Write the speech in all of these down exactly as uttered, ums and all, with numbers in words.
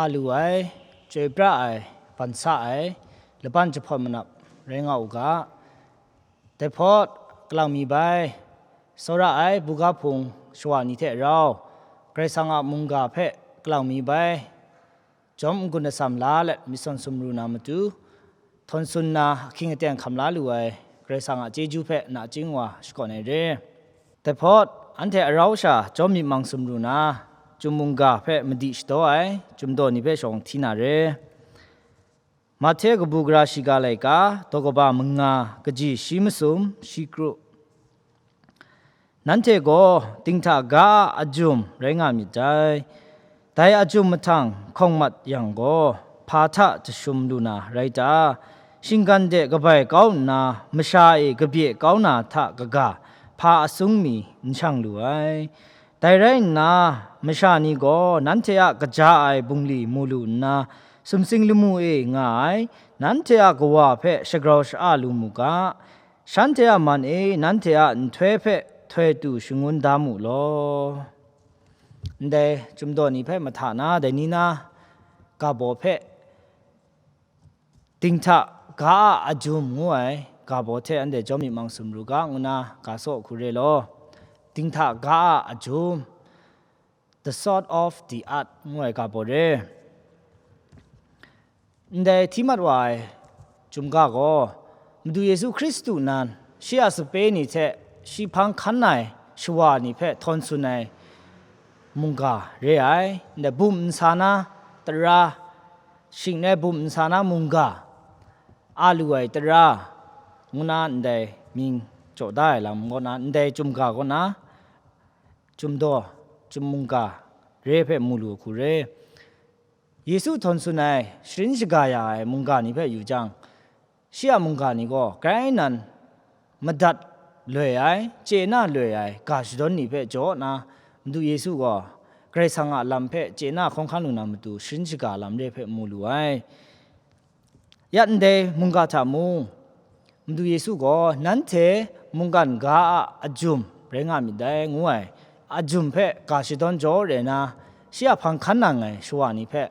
Lu ai, chyoi pra ai, ban sa ai, laban jahpawt manap rai nga u ga. Dai hpawt, kalang mi bai, tsawra ai buga hpung shawa ni hte rau, Karai Kasang a mungga hpe kalang mi bai, jawm n-gun atsam la let myit sawn sumru na matu, htawn tsun na ahkying aten hkam la lu ai Karai Kasang a chyeju hpe nachying wa shakawn ai re. Dai hpawt, anhte arau sha jawm myit mang sumru na, chyum mungga hpe madi shadaw ai chyum daw ni hpe shawng hti na re. Mahte kabu gara shiga laika, daw kaba manga, kaji shi masum, shi kru. Nanhte gaw dinghta ga a ajum rai nga myit dai. Dai ajum mahtang hkawng mat yang gaw, hpa hta jashum lu na rai ta? Shinggan de kabai kau nna, masha e kabye kau na hta kaga, hpa asung mi n shang lu ai. Dai rai nna, masha ni gaw nanhte a kaja ai bungli mu lu nna, sumsing lamu e nga ai, nanhte a Kawa hpe shagrau sha-a lu mu ga. Shanhte a man e nanhte a nhtoi hpe htoi tu shangun da mu law. Ndai chyum daw ni hpe mahta na, dai ni na ga baw hpe, dinghta ga a ajum ngu ai ga baw hte anhte jawm myit mang sumru ga, ngu na ga saw hku re law. Dinghta ga a ajum, the sword of the art ngu ai ga baw re. Ndai hti mat wa ai chyum ga gaw, Madu Yesu Hkristu nan, shi a sape ni hte shi hpang hkan ai shawa ni hpe htawn tsun ai mungga re ai. Ndai bum nsa na tara, shing n ai bum nsa na mungga, a lu ai tara, ngu na ndai mying jaw da ai lam kaw na, ndai chyum ga kaw na, chyum daw, chyum mungga re hpe mu lu hku re. Yesu htawn tsun ai sharin shaga ya ai mungga ni hpe yu jang, shi a mungga ni gaw grai nan madat loi ai, chye na loi ai ga shadawn ni hpe jaw na, Madu Yesu gaw Karai Kasang a lam hpe chye na hkawng hkan lu na matu sharin shaga lam re hpe mu lu ai. Ya ndai mungga hta mung, Madu Yesu gaw, "Nanhte mungkan ga a ajum rai nga myit dai," ngu ai ajum hpe ga shadawn jaw re na, shi a hpang hkan nang ai shawa ni hpe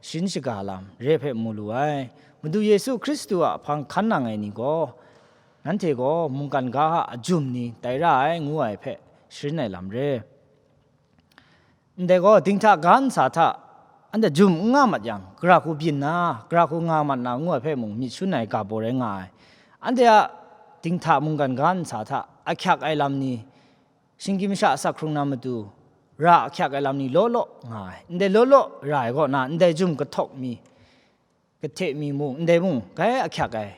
sharin shaga lam re hpe mu lu ai. Madu Yesu Hkristu a hpang hkan nang ai ni gaw, nanhte gaw mungkan ga a ajum ni tai ra ai, ngu ai hpe sharin ai lam re. Ndai gaw dinghta ga ntsa hta anhte jum n nga mat yang, gara hku byin na, gara hku nga mat na ngu ai hpe mung myit shun ai ga baw rai nga ai. Anhte a dinghta mungkan ga ntsa hta ahkyak ai lam ni, shinggyim masha asak hkrung na matu, ra ahkyak ai lam ni law law nga ai. Ndai law law ra ai kaw na, ndai jum kahtawk mi, kahte mi mung, ndai mung, grai ahkyak ai,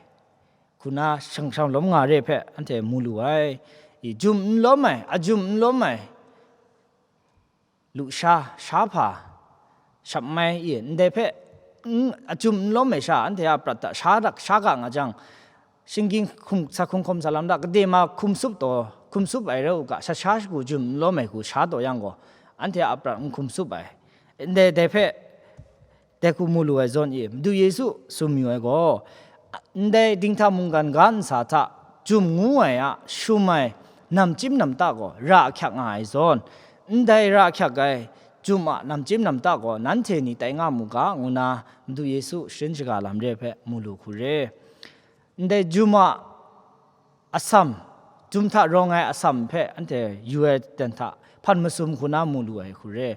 hku na shang shang lawm nga re hpe anhte mu lu ai. I, jum n lawm ai, ajum n lawm ai, lusha, shahpa, shap mai, i, ndai hpe, n, ajum n lawm ai sha, anhte a prat hta sha rak, sha ga nga jang, shinggyim hkum, sa hkum hkawm sa lam hta, kade ma hkum sup taw, hkum sup ai rai u ga, sha sha shagu jum n lawm ai hku sha taw yang gaw, anhte a prat n hkum sup ai. Ndai, dai hpe, dai hku mu lu ai zawn e, Madu Yesu tsun mayu ai gaw, ndai dinghta mungkan ga ntsa hta jum ngu ai a shum ai namchyim namta gaw ra ahkyak nga ai zawn, ndai ra ahkyak ai jum a namchyim namta gaw nanhte ni tai nga mu ga, ngu na Madu Yesu sharin shaga lam re hpe mu lu hku re. Ndai jum a atsam, jum hta rawng ai atsam hpe anhte yu ai ten hta hpan masum hku na mu lu ai hku re.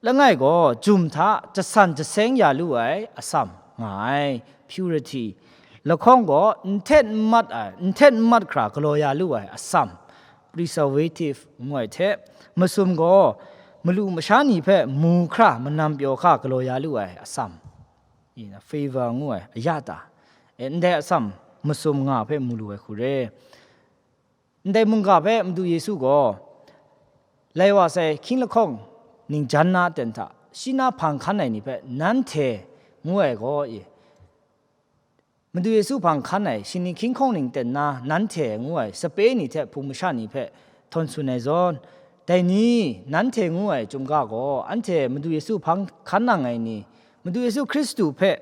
Langai gaw jum hta jasan jaseng ya lu ai atsam nga ai, purity. Lahkawng gaw n htet n mat ai, n htet n mat hkra galaw ya lu ai atsam, preservative ngu ai hte, masum gaw malu masha ni hpe mu hkra manam pyaw hka galaw ya lu ai atsam, ina, favor ngu ai, a ya ta? E, ndai atsam masum nga hpe mu lu ai hku re. Ndai mungga hpe Madu Yesu gaw, lai wa sai hkying lahkawng ningjan na aten hta, shi na hpang hkan ai ni hpe, "Nanhte," ngu ai gaw, e, Madu Yesu hpang hkan ai, shingni hkying hkawng ning ten na, "Nanhte," ngu ai, sape ni hte hpung masha ni hpe htawn tsun ai zawn, dai ni, "Nanhte," ngu ai chyum ga gaw, anhte Madu Yesu hpang hkan nang ai ni, Madu Yesu Hkristu hpe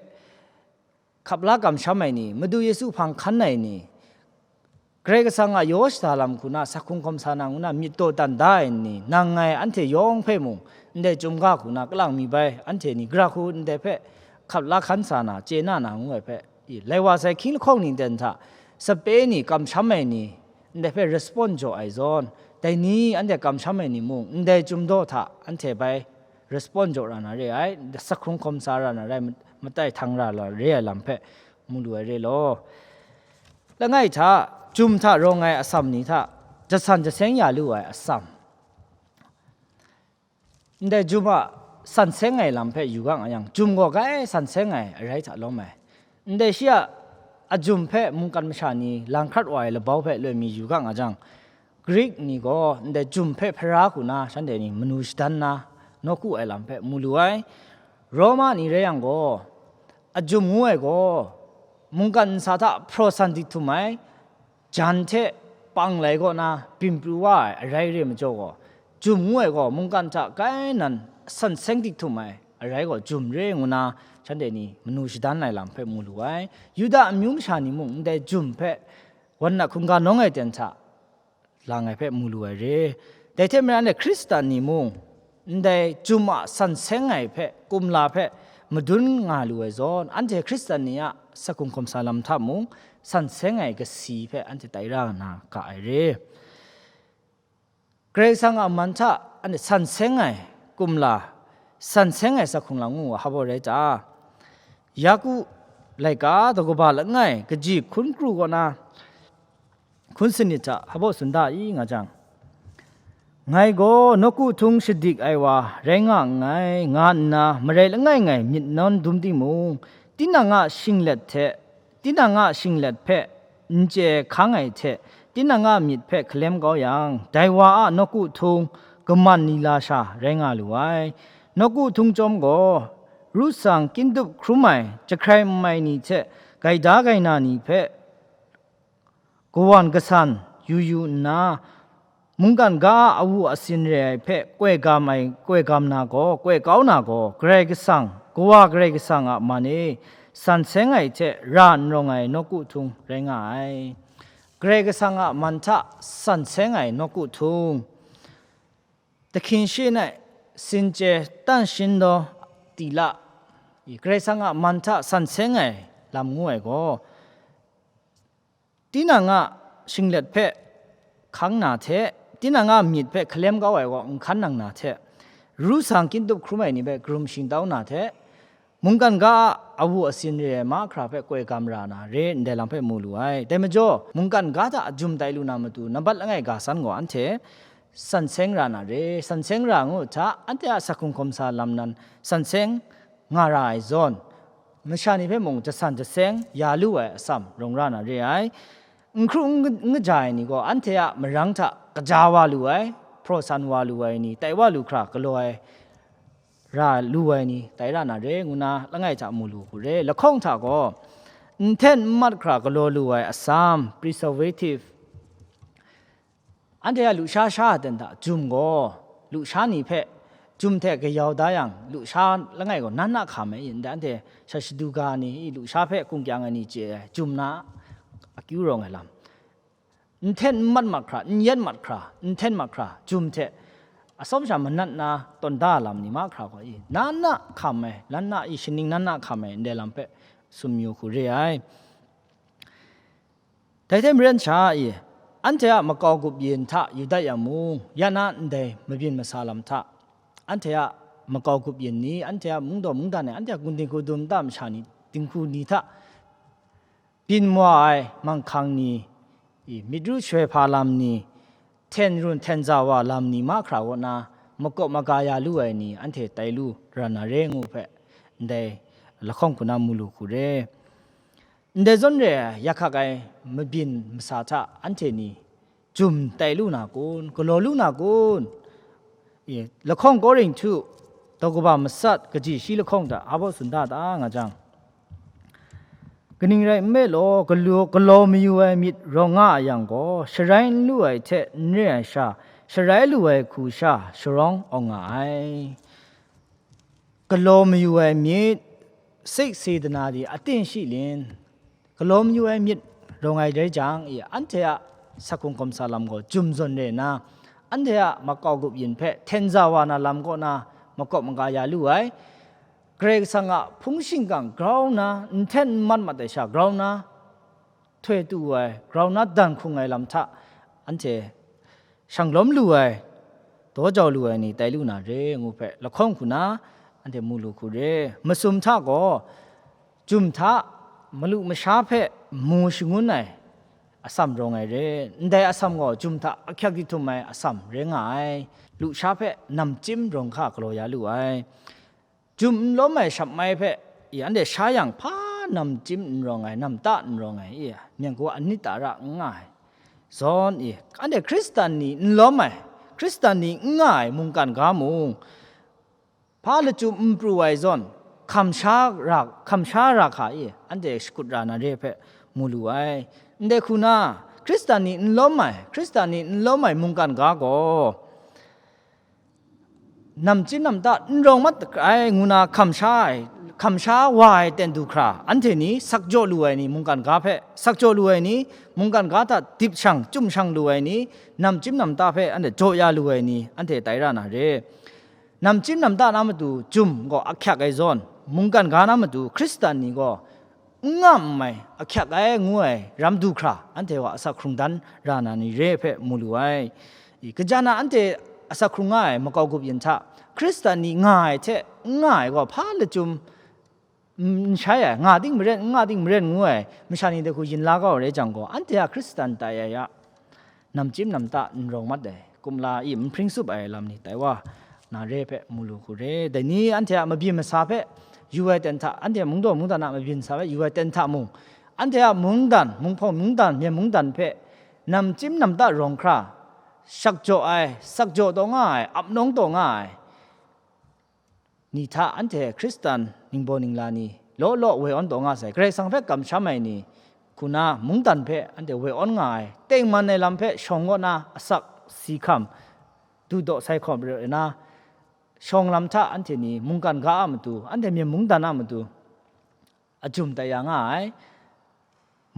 hkap la kamsham ai ni, Madu Yesu hpang hkan ai ni, Karai Kasang a yaw shada lam hku na, sakhung hkawm sa na ngu na myit dawdan da ai ni, nang ngai anhte yawng hpe mung, ndai chyum ga hku na kalang mi bai, anhte ni gara hku ndai hpe hkap la hkan sa na, chye na na ngu ai hpe, i, lai wa sai hkying lahkawng ni ten hta, sape ni, kamsham ai ni, ndai hpe respond jaw ai zawn, dai ni anhte kamsham ai ni mung, ndai chyum daw hta anhte bai respond jaw ra na re ai, sakhung hkawm sa ra na rai, matai htang ra la re ai lam hpe mu lu ai re law. Langai hta, jum hta rawng ai atsam ni hta, jasan jaseng ya lu ai atsam. Ndai jum a san seng ai lam hpe yu ga nga yang, jum gaw grai san seng ai arai hta lawm ai. Ndai shi a, a jum hpe mungkan masha ni lang hkrat wa ai labau hpe loi mi yu ga nga jang, Grik ni gaw ndai jum hpe hpara hku na shanhte ni manu shadan na, nawku ai lam hpe mu lu ai. Roma ni rai yang gaw, a jum ngu ai gaw, mungkan ntsa hta hpraw san dik htum ai, jan hte panglai kaw na byin pru wa ai arai re majaw gaw, jum ngu ai gaw mungkan hta grai nan san seng dik htum ai arai gaw jum re ngu na, shanhte ni manu shadan ai lam hpe mu lu ai. Yuda amyu masha ni mung ndai jum hpe wan na hkungga nawng ai ten hta lang ai hpe mu lu ai re. Dai hte maren, anhte Hkristan ni mung, ndai jum a san seng ai hpe, kumla hpe madun nga lu ai zawn, anhte Hkristan ni a sakhung hkawm sa lam hta mung, san seng ai kasi hpe anhte tai ra na ga ai re. Karai Kasang a man hta anhte san seng ai kumla, san seng ai sakhung lam ngu wa hpa baw rai ta? Yaku laika daw kaba langai kaji hkun kru kaw na, hkun sanit hta hpa baw tsun da i nga jang, ngai gaw nawku htung shadik ai wa rai nga nngai, nga nna marai langai ngai myit nawn dum timung, tinang a shinglet hte, tinang a shinglet hpe n chye hkang ai hte, tinang a myit hpe hkalem kau yang, dai wa a nawku htung kaman ni la sha rai nga lu ai. Nawku htung chyawm gaw, ru tsang kyindup hkrum ai, jahkrai n mai ni hte gaida gaina ni hpe, kawan kasan yu yu nna, mungkan ga a awu asin re ai hpe koi gam ai, koi gam na gaw, koi kau na gaw, Karai Kasang, Kawa Karai Kasang a man e, san seng ai hte ra n rawng ai nawku htung rai nga ai. Karai Kasang a man hta san seng ai nawku htung, tahkin shi nai sin chye tan shin daw tila, Karai Kasang a man hta san seng ai lam ngu ai gaw, tinang a shinglet hpe hkang na hte, tinang a myit hpe hkalem kau ai gaw n hkan nang na hte, ru tsang kyindup hkrum ai ni hpe karum shingtau na hte, mungkan ga a awu asin re ai mahkra hpe koi gam ra na re ndai lam hpe mu lu ai. Dai majaw, mungkan ga hta jum tai lu na matu, nambat langai ga san gaw anhte san seng ra na re. San seng ra ngu hta, anhte a sakhung hkawm sa lam nan san seng nga ra ai zawn, masha ni hpe mung jasan jaseng ya lu ai atsam rawng ra na re ai. N hkru n, n kaja ai ni gaw anhte a marang hta kaja wa lu ai, hpraw san wa lu ai ni, tai wa lu hkra galaw ai, ra lu ai ni, tai ra na re, ngu na langai hta mu lu hku re. Lahkawng hta gaw, n hten n mat hkra galaw lu ai atsam, preservative, anhte a lusha sha ten hta jum gaw, lusha ni hpe jum hte kayau da yang, lusha langai gaw nan na hkam ai, ndai anhte sha shadu ga ni, lusha hpe kungkyang ai ni chye ai, jum na akyu rawng ai lam. N hten n mat mat hkra, n yet mat hkra, n hten mat hkra, jum hte atsawm sha manat na tawn da lam ni mahkra gaw, i, nan na hkam ai, nan na i shaning nan na hkam ai, ndai lam hpe tsun yu hku re ai. Dai hte maren sha e, anhte a makau gup yin hta yu dat yang mung, ya na ndai mabyin masa lam hta, anhte a makau gup yin ni, anhte a mungdaw mungdan e, anhte a gundin gudum nta masha ni, dinghku ni hta byin wa ai manghkang ni, i, myit ru shaloi hpa lam ni, hten run hten za wa lam ni mahkra kaw na, makawp maga ya lu ai ni, anhte tai lu ra na re ngu hpe, ndai lahkawng hku na mu lu hku re. Ndai zawn re ai, ya hkak ai mabyin masa hta anhte ni jum tai lu na kun, galaw lu na kun? E, lahkawng Korinhtu daw kaba matsat kaji shi lahkawng hta hpa baw tsun da ta nga jang, kaning rai nme law, galaw, galaw mayu ai myit rawng nga a yang gaw, sharai n lu ai hte n re ai sha, sharai lu ai hku sha sharawng awng nga ai. Galaw mayu ai myit, sik sedana di aten shi lin, galaw mayu ai myit rawng ai rai jang, i, anhte a Sakhung hkawm sa lam gaw jum zawn re nna, anhte a makau gup yin hpe hten za wa na lam kaw na makawp maga ya lu ai. Karai Kasang a hpung shingkang grau nna, n hten n mat mat ai sha grau nna, htoi tu ai, grau nna dan hkrung ai lam hta anhte shang lawm lu ai, daw jau lu ai ni tai lu na re ngu hpe lahkawng hku na anhte mu lu hku re. Masum hta gaw, jum hta, malu masha hpe mu shangun ai atsam rawng ai re. Ndai atsam gaw jum hta ahkyak jahtum ai atsam rai nga ai. Lusha hpe namchyim rawng hka galaw ya lu ai. Jum n lawm ai shap mai hpe, i, anhte sha yang hpa namchyim n rawng ai, namta n rawng ai, i, myang gaw anit ta ra n nga ai. Zawn, i, anhte Hkristan ni n lawm ai, Hkristan ni n nga ai mungkan ga mung, hpa lachyum n pru ai zawn, hkam sha ra, hkam sha ra hka i, anhte shakut ra na re hpe mu lu ai. Ndai hku na, Hkristan ni n lawm ai, Hkristan ni n lawm ai mungkan ga gaw, namchyim namta n rawng mat ai ngu na hkam sha ai, hkam sha wa ai ten du hkra, anhte ni sakjaw lu ai ni, mungkan ga hpe sakjaw lu ai ni, mungkan ga hta dip shang, chyum shang lu ai ni, namchyim namta hpe anhte jaw ya lu ai ni, anhte tai ra na re. Namchyim namta na matu jum gaw ahkyak ai zawn, mungkan ga na matu Hkristan ni gaw n ngam ai, ahkyak ai ngu ai ram du hkra, anhte gaw asak hkrung dan ra na ni re hpe mu lu ai. I, kaja na anhte asak hkrung nga ai makau gup yin hta, Hkristan ni nga ai hte n nga ai gaw hpa lachyum n shai ai, nga ding maren, n nga ding maren ngu ai masha ni dai hku yin la kau ai rai jang gaw, anhte a Hkristan tai ai a namchyim namta n rawng mat ai, kumla i n hpring tsup ai lam ni tai wa na re hpe mu lu hku re. Dai ni anhte a mabyin masa hpe yu ai ten hta, anhte mungdaw mungdan a mabyin masa hpe yu ai ten hta mung, anhte a mungdan, munghpawng mungdan, myen mungdan hpe namchyim namta rawng hkra, shakjaw ai, sakjaw taw nga ai, ap nawng taw nga ai, ni hta anhte Hkristan ningbaw ningla ni law law woi awn taw nga sai, Karai Kasang hpe kamsham ai ni hku na mungdan hpe anhte woi awn nga ai, tengman ai lam hpe shawng kaw na asak si hkam, du daw sai hkawm rai na, shawng lam hta anhte ni mungkan ga a matu, anhte myen mungdan a matu, a jum tai ya nga ai.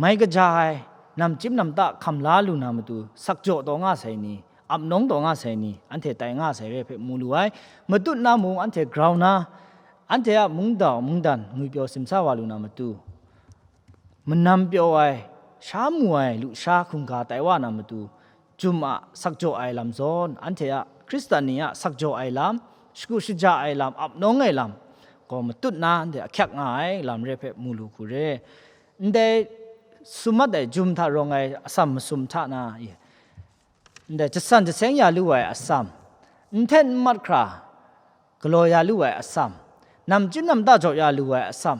Mai kaja ai, namchyim namta hkam la lu na matu, sakjaw taw nga sai ni, ap nawng taw nga sai ni, anhte tai nga sai re hpe mu lu ai. Matut na mung anhte grau na, anhte a mungdaw mungdan ngwipyaw simsa wa lu na matu, manam pyaw ai, sha mu ai, lusha hkungga tai wa na matu, jum a sakjaw ai lam zawn, anhte a Hkristan ni a sakjaw ai lam, shagu shaja ai lam, ap nawng ai lam gaw matut na anhte ahkyak nga ai lam re hpe mu lu hku re. Ndai sum mat ai jum hta rawng ai atsam masum hta na, ndai jasan jaseng ya lu ai atsam, n hten n mat hkra galaw ya lu ai atsam, namchyim namta jaw ya lu ai atsam,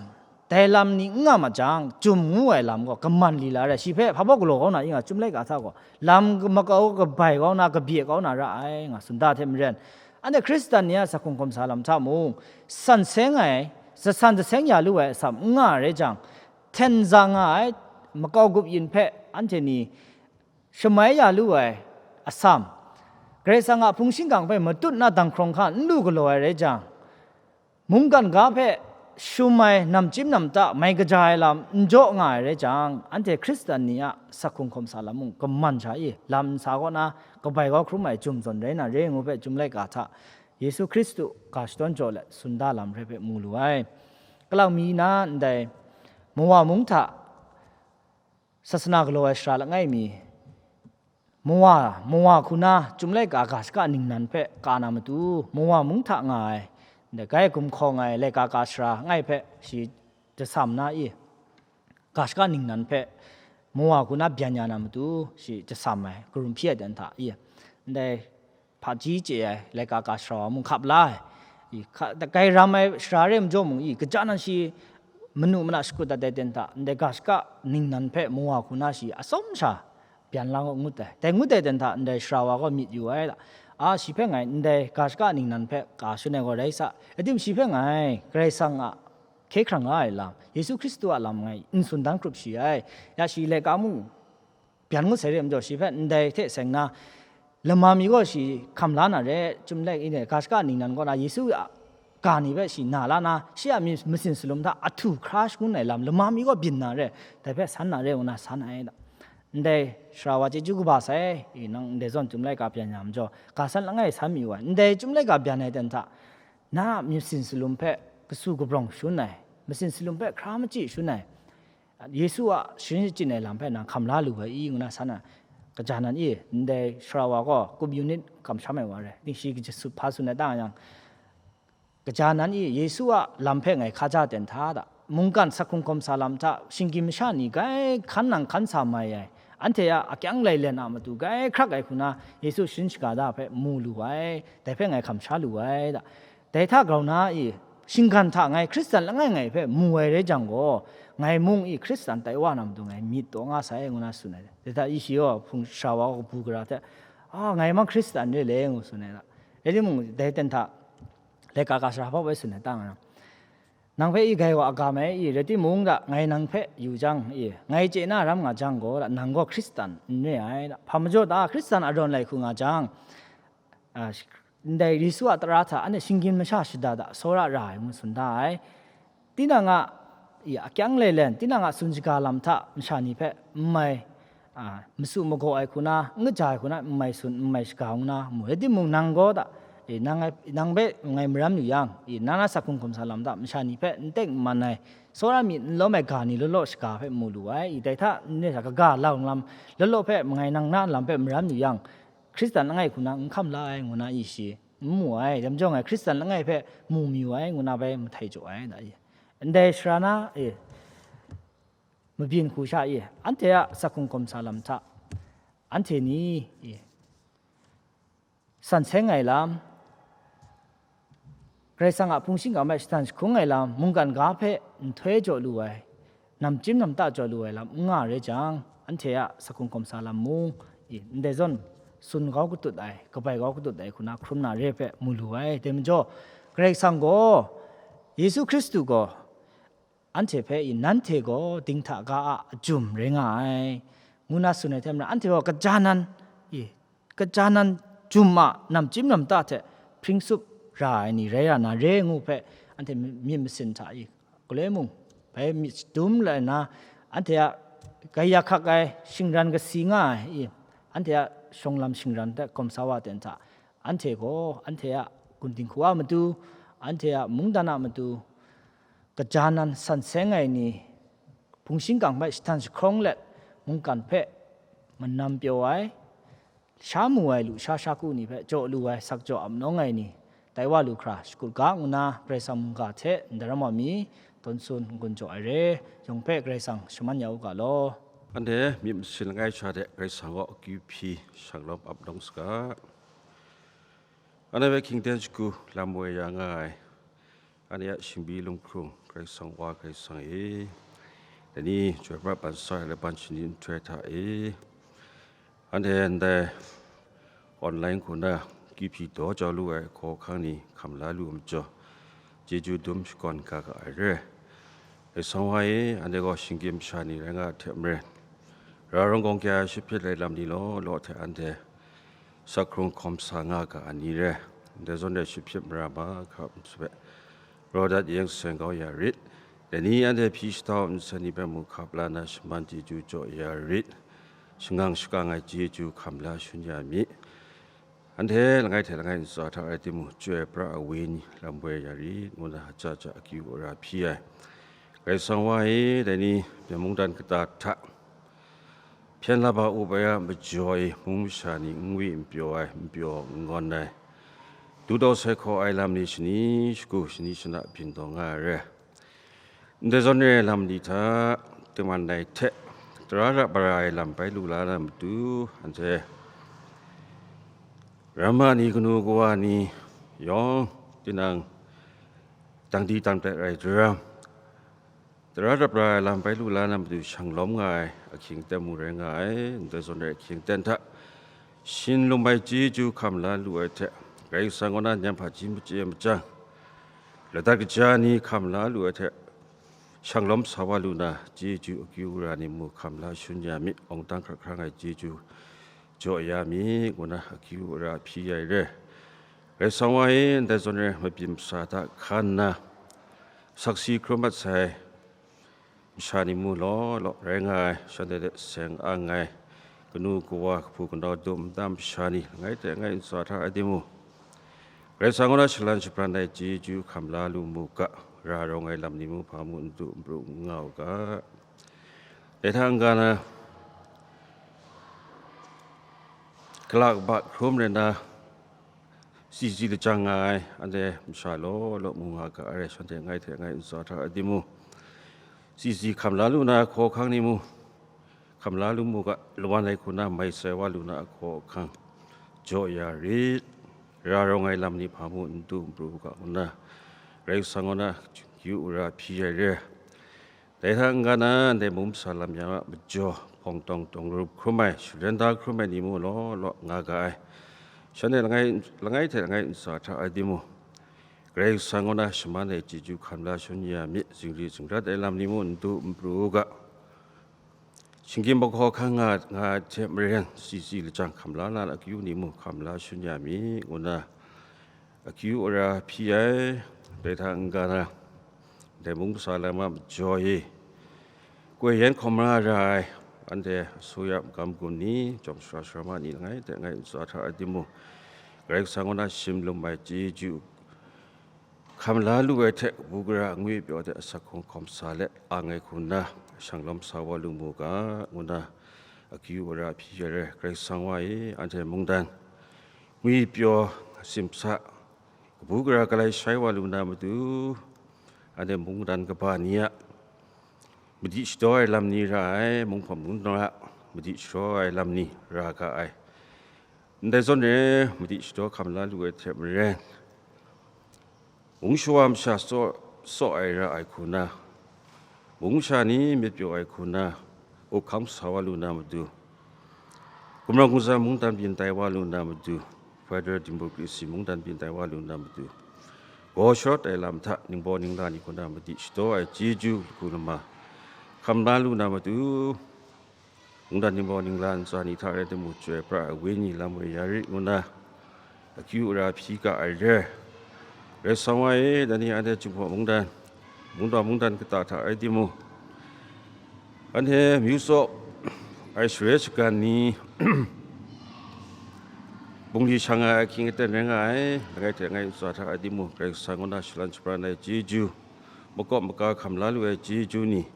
dai lam ni n nga ma jang, jum ngu ai lam gaw kaman li la ai, shi hpe hpa baw galaw kau na i nga, Chyum laika hta gaw lam makau kabai kau na, kabye kau na ra ai nga tsun da hte maren, anhte Hkristan ni a sakhung hkawm sa lam hta mung, san seng ai, jasan jaseng ya lu ai atsam n nga ai rai jang, hten za nga ai makau gup yin hpe anhte ni shamai ya lu ai atsam, Karai Kasang a hpung shingkang hpe matut na dang hkrawng hka n lu galaw ai rai jang, mungkan ga hpe shum ai namchyim namta mai kaja ai lam n jaw nga ai rai jang, anhte Hkristan ni a sakhung hkawm sa lam mung kaman sha i, lam nsa kaw na kabai kau hkrum ai jum zawn rai na re ngu hpe Chyum laika hta Yesu Hkristu ga shadawn jaw let tsun da lam hpe hpe mu lu ai. Kalang mi na ndai Mawa mung hta sasana galaw ai sara langai mi, Mawa, Mawa hku na Chyum laika ga shaka ningnan hpe ka na matu, Mawa mung hta nga ai, ndai gai gumhkawng ai laika ka sara langai hpe shi jasam na i, ga shaka ningnan hpe Mawa hku na byan ya na matu, shi jasam ai, karum hpyi ai dan hta i, ndai hpaji chye ai laika ka sara wa mung hkap la ai. I, hka, gai ram ai sara re majaw mung i, kaja nan shi manu mana shakut dat ai ten hta, ndai ga shaka ningnan hpe Mawa hku na shi atsawm sha byan la ngut ai. Dai ngut ai ten hta, ndai sara wa gaw myit yu ai la, a, shi hpe ngai ndai ga shaka ningnan hpe ka shun ai gaw rai sa, atim shi hpe ngai Karai Kasang a hkye hkrang la ai lam, Yesu Hkristu a lam ngai n tsun dan hkrup shi ai. Ya shi laika mung byan ngut sai re majaw, shi hpe ndai hte seng na lama mi gaw shi hkam la na re, Chyum laika i, ga shaka ningnan kaw na Yesu a ga ni hpe shi na la na, shi a mi-, masin salum hta ahtu hkra shangun ai lam lama mi gaw byin na re, dai hpe san na re ngu na san ai da. Ndai sara wa chyeju kaba sai, i, nang ndai zawn Chyum laika byan ya majaw, ga san langai san mayu ai, ndai Chyum laika byan ai ten hta, na a myit masin salum hpe kasu kabrawng shun ai, masin salum hpe hkra machyi shun ai, Yesu a sharin shachyin ai lam hpe nang hkam la lu ai i, ngu na san ai. Kaja nan i, ndai sara wa gaw kup yu nit, kamsham ai wa rai, tingshi kaja sut hpa tsun ai ta yang, kaja nan i, Yesu a lam hpe ngai hkaja ten hta da, mungkan sakhung hkawm sa lam hta, shinggyim masha ni grai hkan nang hkan sa mai ai, anhte a akyang lailen a matu grai hkrak ai hku na, Yesu sharin shaga da hpe mu lu ai, dai hpe ngai hkam sha lu ai da. Dai hta grau na i, shinggan hta ngai Hkristan langai ngai hpe mu ai rai jang gaw, ngai mung i Hkristan tai wa na matu ngai myit taw nga sai, ngu na tsun ai. Dai hta i shi gaw hpung sara wa kabu gara hte, "A, ngai mang Hkristan re le," ngu tsun ai da. Rai timung, dai ten hta laika ga sara hpa bai tsun ai ta nga, nang hpe i gai wa a ga mai i, rai timung da, ngai nang hpe yu jang i, ngai chye na ram nga jang gaw da, nang gaw Hkristan n re ai da. Hpa majaw ta, Hkristan arawn lai hku nga jang, a, sh-, ndai Yesu a tara hta anhte shinggyim masha shada da, tsawra ra ai, ngu tsun da ai. Tinang a, i, akyang lailen, tinang a tsun shaga lam hta masha ni hpe n mai, a, masu magaw ai hku na, n kaja ai hku na, n mai tsun, n mai shaga ngu na mu. Rai timung, nang gaw da, i, nang ai, nang hpe ngai maram yu yang, i, nang na sakhung hkawm sa lam hta masha ni hpe n teng n man ai, tsawra myit n lawm ai ga ni law law shaga hpe mu lu ai. I, dai hta n re sa, kaga lang lam law law hpe ngai nang na lam hpe maram yu yang, Hkristan langai hku na n hkam la ai, ngu na i shi n mu ai. Dai majaw ngai Hkristan langai hpe mu mayu ai, ngu na bai mahtai jaw ai, da i. Ndai sara na, e, mabyin hku sha i, anhte a sakhung hkawm sa lam hta, anhte ni, e, san seng ai lam, Karai Kasang a hpung shingkang hpe shatan jahkrum ai lam, mungkan ga hpe nhtoi jaw lu ai, namchyim namta jaw lu ai lam n nga rai jang, anhte a sakhung hkawm sa lam mung, i, ndai zawn tsun kau katut ai, kabai kau katut ai hku na hkrum na re hpe mu lu ai. Dai majaw, Karai Kasang gaw, Yesu Hkristu gaw, anhte hpe i, nanhte gaw dinghta ga a ajum rai nga ai, ngu na tsun ai hte maren, anhte gaw kaja nan, i, kaja nan jum a namchyim namta hte hpring sup ra ai ni rai ra na re ngu hpe, anhte myit masin hta i, galoi mung bai myit shadum lai nna, anhte a gaya hkak ai shingran kasi nga ai i, anhte a shawng lam shingran hte hkawm sa wa ten hta, anhte gaw anhte a gun dinghku a matu, anhte a mungdan a matu, kaja nan san seng ai ni, hpung shingkang hpe jahtan jahkrawng let, mungkan hpe manam pyaw ai, sha mu ai lusha shaku ni hpe jaw lu ai, sakjaw ap nawng ai ni, tai wa lu hkra shakut ga ngu na, Karai Kasang mungga hte ndaram wa mi, tawn tsun n-gun jaw ai re, yawng hpe Karai Kasang shaman ya u ga law. Anhte myit masin langai sha de Karai Kasang kaw akyu hpyi shang lawm ap nawng saga. Anhte hpe hkying ten shagu lam woi ya nga ai, anhte a shingbi lunghkrung Karai Kasang Wa, Karai Kasang e, dai ni Chyoi Pra Ban Sa ai Laban Shani nhtoi hta e, anhte ndai online hku na akyu hpyi daw jau lu ai hkaw hkang ni hkam la lu ai majaw, chyeju dum shakawn ga ga ai re. Karai Kasang Wa e, anhte gaw shinggyim masha ni rai nga ai hte maren, ra rawng gawng kya ai shut hpyit ai lam ni law law hte anhte sakhung hkawm sa nga ga ai ni re, ndai zawn e shut hpyit mara mahkra nhtoi hpe raw dat yeng seng kau ya rit. Dai ni anhte hpyi shatau nsen ni hpe mung hkap la na shaman chyeju jaw ya rit. Shangang shakang ai chyeju hkam la shun ya mi. Anhte langai hte langai ntsa hta rai timung, Chyoi Pra ai Wenyi lam woi ya rit, ngu na aja ja akyu ara hpyi ai. Karai Kasang Wa e, dai ni, Myen mungdan kata hta hpyen laba up ai a majaw e, mung masha ni n wi n pyaw ai, n pyaw n ngawn ai, du daw sai hkaw ai lam ni shani shagu, shani shana byin taw nga ai re. Ndai zawn re ai lam ni hta, tengman dai hte tara rap ara ai lam bai lu la na matu, anhte ramma ni, kanu kawa ni yawng, tinang dangdi dangdat rai daram, tara rap ara ai lam bai lu la na matu shang lawm nga ai ahkying aten mung rai nga ai. Ndai zawn re ai ahkying aten hta, shin lum ai chyeju hkam la lu ai hte, Karai Kasang kaw na nyan hpaji machye machyang, ladat kaja ni hkam la lu ai hte, shang lawm sa wa lu na, chyeju akyu ara ni mung hkam la shun ya mi, awng dang hkrak hkrang ai chyeju jaw ya mi, ngu na akyu ara hpyi ai re. Karai Kasang Wa e, ndai zawn re ai mabyin masa hta hkan nna, saksi hkrum mat sai masha ni mung law law rai nga ai, shanhte hte seng ang ai, kanu kawa, kahpu kanau dum nta masha ni, langai hte langai ntsa hta rai timung, Karai Kasang kaw na shalan shabran ai chyeju hkam la lu mu ga, ra rawng ai lam ni mung hpa mung n du n pru n nga u ga. Dai hta n-ga na, kala kaba hkrum rai na, sisi lajang nga ai, anhte masha law law mu nga ga ai, shanhte langai hte langai ntsa hta rai timung, sisi hkam la lu na hkaw hkang ni mung, hkam la lu mu ga, lawan ai hku na mai sai wa lu na ahkaw ahkang jaw ya rit, ra rawng ai lam ni hpa mung n du n pru u ga, ngu nna Karai Kasang kaw na yu wora hpyi ai re. Dai hta n-ga na, ndai mung masa lam ya a majaw, hpawng tawng tawng rup hkrum ai, sharen da hkrum ai ni mung law law nga ga ai, shanhte langai, langai hte langai ntsa hta rai timung, Karai Kasang kaw na shaman ai chyeju hkam la shangun ya mi, zingri zingrat ai lam ni mung n du n pru u ga. Shinggyim mahkaw hkang nga, nga ai hte maren, sisi lajang hkam la na akyu ni mung hkam la shangun ya mi, ngu nna akyu wora hpyi ai. Dai hta n-ga na, dai mung masa lam a majaw e, koi yan hkawm mara ra ai, anhte asuya magam gun ni, jawm sara sara ma ni langai hte langai ntsa hta rai timung, Karai Kasang kaw na shim lum ai chyeju hkam la lu ai hte, kabu gara angwi pyaw hte asak hkrung hkawm sa let ang ai hku nna, shang lawm sa wa lu mu ga, ngu nna akyu wora hpyi ai re. Karai Kasang wa e, anhte mungdan ngwi pyaw, simsa, kabu gara galai shai wa lu na matu, anhte mungdan kaba ni a madi shadaw ai lam ni ra ai, munghpawt mungdan a madi shadaw ai lam ni ra ga ai. Ndai zawn e, madi shadaw hkam la lu ai hte maren, mung shawa masha tsaw, tsaw ai ra ai hku na, mung masha ni myit pyaw ai hku na, up hkang sa wa lu na matu, gumrawng gumza mungdan byin tai wa lu na matu, Federal Democracy mungdan byin tai wa lu na matu, gaw sharawt ai lam hta ningbaw ningla ni hku na madi shadaw ai chyeju hku lama hkam la lu na matu, mungdan ningbaw ningla ntsa ni hta rai timung, chyoi pra ai wenyi lam woi ya rit, ngu nna akyu wora hpyi ga ai re. Karai Kasang wa e, dai ni anhte Jinghpaw mungdan, mungdaw mungdan kata hta rai timung, anhte myu tsaw ai share shagan ni, bungli shang ai ahkying aten rai nga ai, langai hte langai ntsa hta rai timung, Karai Kasang kaw na shalan shabran ai chyeju, makawp maka hkam la lu ai chyeju ni,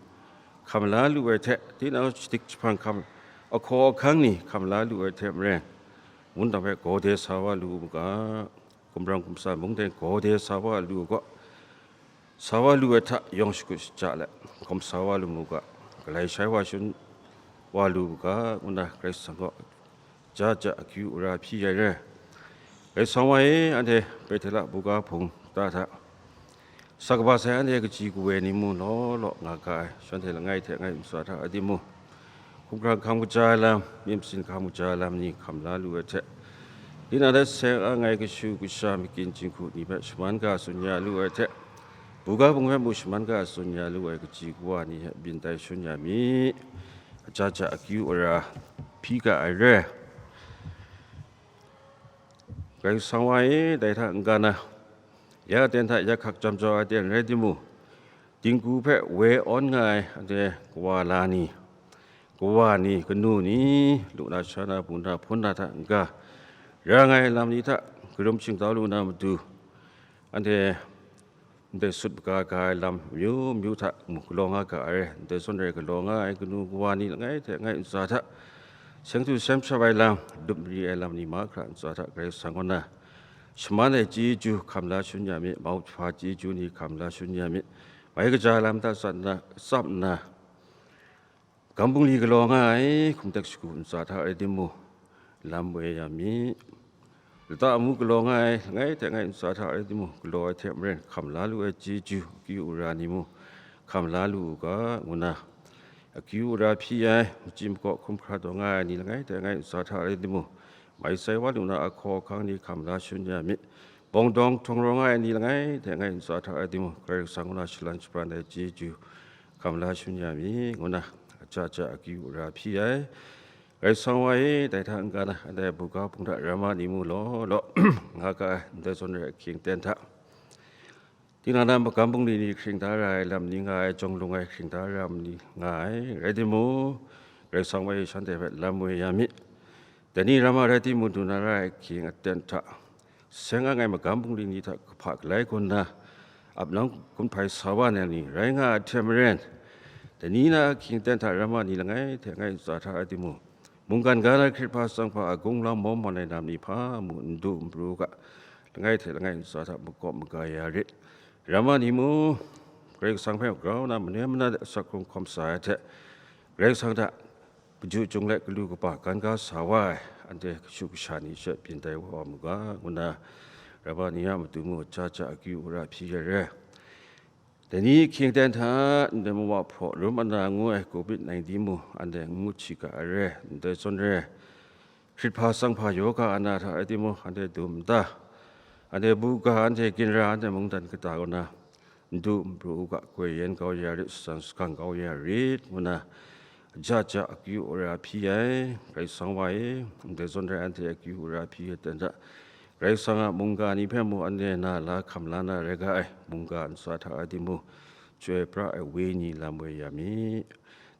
hkam la lu ai hte, tinang shadik jahpang hkam, ahkaw ahkang ni hkam la lu ai hte maren, wundan hpe gaw de sa wa lu u ga, gumrawng gumsa mungdan gaw de sa wa lu u ga, sa wa lu ai hta yawng shakut shaja let hkawm sa wa lu mu ga, galai shai wa shun wa lu u ga, ngu nna Karai Kasang kaw ja ja akyu wora hpyi ai re. Karai Kasang wa e, anhte Bethela buga hpung ta hta sa kaba sai anhte kaji kawe ni mung law law nga ga ai, shanhte langai hte langai ntsa hta rai timung, hkumhkrang hkam kaja ai lam, myit masin hkam kaja ai lam ni hkam la lu ai hte, tinang hta seng ang ai kashu kasha, makyin jinghku ni hpe shaman ga tsun ya lu ai hte, buga hpung hpe mung shaman ga tsun ya lu ai kaji kawa ni hpe byin tai shangun ya mi, aja ja akyu wora hpyi ga ai re. Karai Kasang wa e, dai hta n-ga na, ya aten hta ya hkak jam jau ai aten rai timung, dingku hpe woi awn nga ai anhte kawa la ni, kawa ni, kanu ni, lu na, sha na, bu na, hpun na hta n-ga ra nga ai lam ni hta karum shingtau lu na matu, anhte ndai sut maga ga ai lam amyu myu hta mung galaw nga ga ai, ndai zawn rai galaw nga ai kanu kawa ni langai hte langai ntsa hta, seng htu seng shap ai lam, lup mari ai lam ni mahkra ntsa hta Karai Kasang kaw na shaman ai chyeju hkam la shangun ya mi, mauhpa chyeju ni hkam la shangun ya mi, mai kaja ai lam hta tsap nna, tsap nna, gam bungli galaw nga ai hkum tek shagu ntsa hta rai timung, lam woi ya mi, lata amu galaw nga ai langai hte langai ntsa hta rai timung, galaw ai hte maren hkam la lu ai chyeju akyu wora ni mung hkam la lu u ga, ngu nna akyu wora hpyi ai, machyi makaw hkum hkra taw nga ai ni langai hte langai ntsa hta rai timung, mai sai wa lu na ahkaw ahkang ni hkam la shangun ya mi, bawng dawng htawng rawng ai ni langai hte langai ntsa hta rai timung, Karai Kasang kaw na shalan shabran ai chyeju hkam la shangun ya mi, ngu nna aja ja akyu wora hpyi ai. Karai Kasang wa e, dai hta n-ga na, anhte buga hpung hta rama ni mung law law nga ga ai, ndai zawn rai ahkying aten hta, tinang na magam bungli ni hkring da ra ai lam ni nga ai, jawng lung ai hkring da ra ai lam ni nga ai, rai timung, Karai Kasang wa e shanhte hpe lam woi ya mi. Dai ni ram a rai timung, du na ra ai hkying aten hta, seng ang ai magam bungli ni hta kahpa galai hkun na, ap nang gun hpai sa wa na ni rai nga ai hte maren, dai ni na ahkying aten hta ram a ni langai hte langai ntsa hta rai timung, mungkan ga na Hkrit hpa tsang hpa a gunglau mawn mawn ai lam ni hpa mu n du n pru u ga, langai hte langai ntsa hta makawp maga ya rit. Ram a ni mung, Karai Kasang hpe grau na mane mana de asak hkrung hkawm sa ai hte, Karai Kasang hta maju jung let galu kaba gan ga sa wa ai, anhte kashu kasha ni she byin tai wa mu ga, ngu na, ram a ni a matu mung ja ja akyu ara hpyi ai re. Dai ni ahkying aten hta, ndai mawa hpraw rum ana ngu ai covid nineteen mung, anhte n ngut shiga ai re, ndai zawn re, Hkrit hpa tsang hpa yoga ana hta rai timung, anhte dum nta, anhte buga, anhte ginra, anhte mungdan kata kaw na, n du n pru u ga, goi yen kau ya rit, shatan shakang kau ya rit, ngu na, ja ja akyu ara hpyi ai, Karai Kasang wa e, ndai zawn rai anhte akyu ara hpyi ai ten hta, Karai Kasang a mungga ni hpe mung anhte na la hkam la na rai ga ai, mungga ntsa hta rai timung, chyoi pra ai wenyi lam woi ya mi.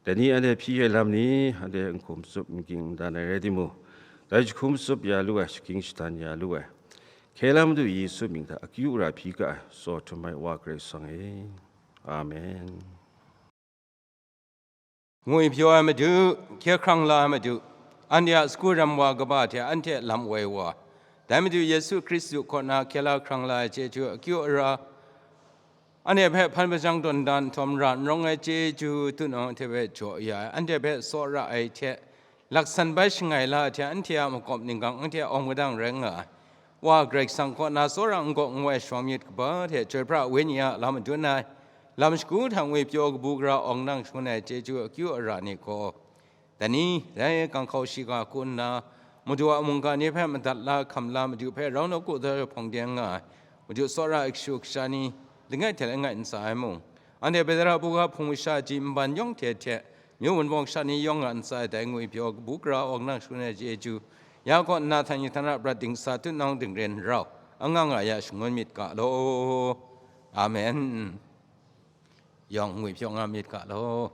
Dai ni anhte hpyi ai lam ni, anhte n hkum tsup, n ging n dan ai rai timung, dai jahkum tsup ya lu ai, shagying shadan ya lu ai, hkye la Madu Yesu mying hta akyu ara hpyi ga ai, tsaw htum ai Wa Karai Kasang e. Amen. Ngwipyaw ai Madu, hkye hkrang la ai Madu, anhte a sagu ram wa kaba hte anhte lam woi wa, dai Madu Yesu Hkristu kaw na hkye la hkrang la ai chyeju akyu ara, anhte hpe hpan hpajang tawn dan nhtawm ra n rawng ai chyeju tutnawng hte hpe jaw ya ai, anhte hpe tsawra ai hte, laksan bai shangai la ai hte, anhte a makawp ninggang anhte a awng madang rai nga ai, Wa Karai Kasang kaw na tsawra n gaw n wai shawng myit kaba hte, Chyoi pra Wenyi a lam madun ai, lam shagu hta ngwipyaw kabu gara awng nang shangun ai chyeju akyu ara ni gaw, dai ni, dai ganghkau shiga hku nna, Madu a mungga ni hpe madat la hkam la, Madu hpe rau nawku da hpawng de nga ai, Madu tsawra ai kashu kasha ni, langai hte langai n tsa ai mung, anhte Petara buga hpung masha ji nban yawng hte hte, myu wunpawng sha ni yawng a ntsa e dai ngwipyaw kabu gara awng nang shangun ai chyeju, ya kaw nna htan yu htan a prat dingsa tutnawng dingren rau, anga nga ya shangun myit ga law. Amen. Yawng ngwipyaw nga myit ga law.